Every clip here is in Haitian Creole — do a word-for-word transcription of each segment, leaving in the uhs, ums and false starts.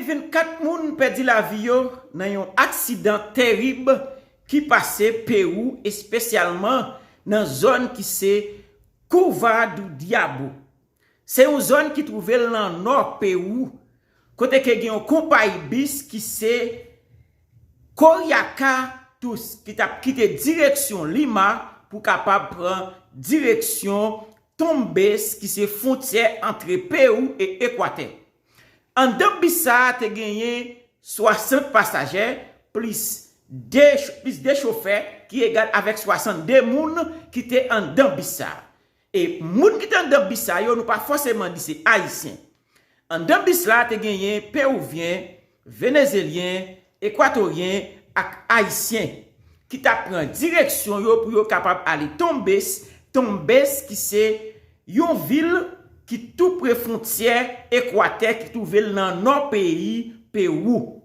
Vennkat moun pèdi lavi yo nan yon aksidan terib ki pase Pewou, espesyalman nan zòn ki se Curva do Diabo. Se yon zòn ki twouve l nan nò Pewou, kote ke gen yon konpayi bis ki se Coriaca Tours, ki t ap kite direksyon Lima pou kapab pran direksyon Tumbes, ki se fwontyè antre Pewou e Ekwatè. Anndan bis sa a te genyen swasant pasaje, plis de, plis de chofè, ki egal avèk swasannde moun ki te anndan bis sa a. E moun ki te anndan bis sa yo, nou pa fòseman di se Ayisyen. Anndan bis la te genyen Pewouvyen, Venezelyen, Ekwatoryen ak Ayisyen ki t ap pran direksyon yo pou yo kapab ale Tumbes, Tumbes ki se yon vil ki tou pre fwontyè Ekwatè ki twouve l nan nò peyi Pewou.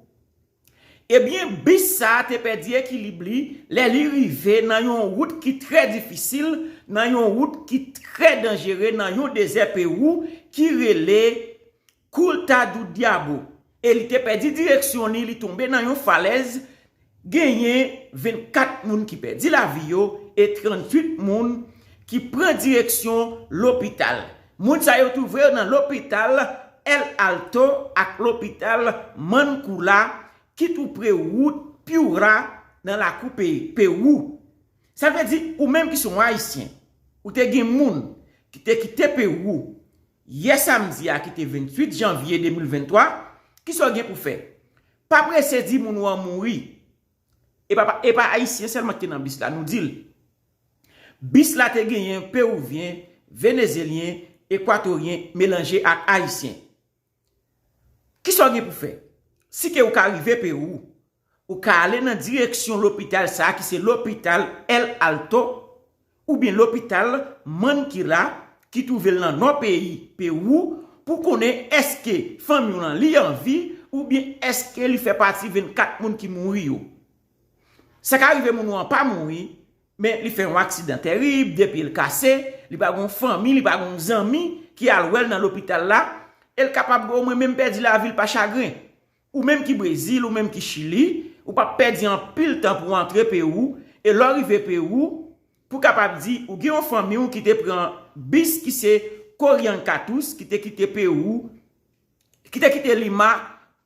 Ebyen, bis sa a te pèdi ekilib li lè li rive nan yon wout ki trè difisil, nan yon wout ki trè danjere, nan yon dezè Pewou ki rele Curva do Diabo. E li te pèdi direksyon li, li tonbe nan yon falèz. Genyen vennkat moun ki pèdi lavi yo e tranntuit moun ki pran direksyon lopital. Moun sa yo twouve yo nan lopital El Alto ak lopital Mancula, ki tou pre wout Piura nan lakou Pe-, Pewou. Sa vle di, ou menm ki se yon Ayisyen, ou te gen moun ki te kite Pewou yè samdi a, ki te venntuit janvye de mil venntwa, kisa w gen pou fè? Pa prese di moun ou an mouri. E pa, e pa Ayisyen sèlman ki te nan bis la, nou di l. Bis la te genyen Pewouvyen, Venezelyen, Ekwatoryen melanje ak Ayisyen. Kisa w gen pou fè? Si ke ou ka rive Pewou, ou ka ale nan direksyon lopital sa a ki se lopital El Alto oubyen lopital Mancula ki twouve l nan nò peyi Pewou pou konnen èske fanmi w lan li an vi oubyen èske li fè pati vennkat moun ki mouri yo. Sa ka rive moun ou an pa mouri, men li fè yon aksidan terib, de pye l kase, li pa gen yon fanmi, li pa gen yon zanmi ki al wè l nan lopital la, e l kapab omwen menm pèdi lavi l pa chagren. Ou menm ki Brezil, ou menm ki Chili, ou p ap pèdi anpil tan pou w antre Pewou, e lè w rive Pewou, pou w kapab di ou gen yon fanmi w ki te pran bis ki se Coriaca Tours, ki te kite Pewou, ki te kite Lima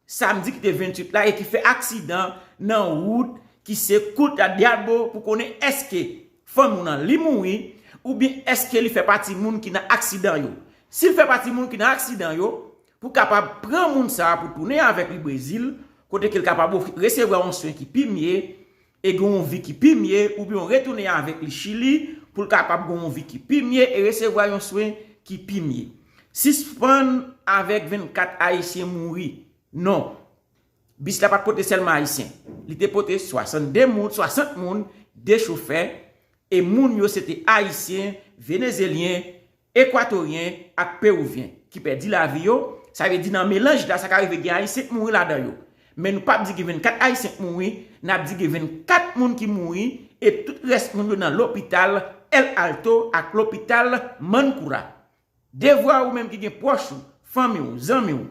samdi ki te venntuit la e ki fè aksidan nan wout ki se Curva do Diabo pou konnen èske fanmi w lan li mouri oubyen èske li fè pati moun ki nan aksidan yo. Si l fè pati moun ki nan aksidan yo, pou kapab pran moun sa a pou tounen avèk li Brezil, kote ke l kapab ofri, resevwa yon swen ki pi mye, e gen yon vi ki pi mye, oubyen w retounen avèk li Chili pou l kapab gen yon vi ki pi mye e resevwa yon swen ki pi mye. Sispann avèk vennkat Ayisyen mouri. Non. Bis la pa t pote sèlman Ayisyen. Li te pote swasannde moun, swasant moun, de chofè, e moun yo se te Ayisyen, Venezelyen, Ekwatoryen ak Pewouvyen ki pèdi lavi yo. Sa vle di nan melanj la, sa ka rive gen Ayisyen k mouri ladan yo. Men nou p ap di gen vennkat Ayisyen k mouri, n ap di gen vennkat moun ki mouri, e tout rès moun yo nan lopital El Alto ak lopital Mancula. Devwa ou menm ki gen pwòch ou, fanmi w, zanmi w,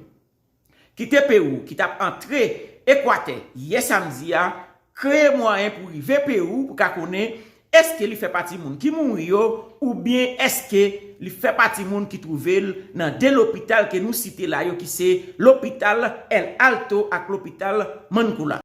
ki te Pewou, ki t ap antre Ekwatè yè samdi a, kreye mwayen pou rive Pewou pou ka konnen èske li fè pati moun ki mouri yo, oubyen èske li fè pati moun ki twouve l nan de lopital ke nou site la yo, ki se lopital El Alto ak lopital Mancula.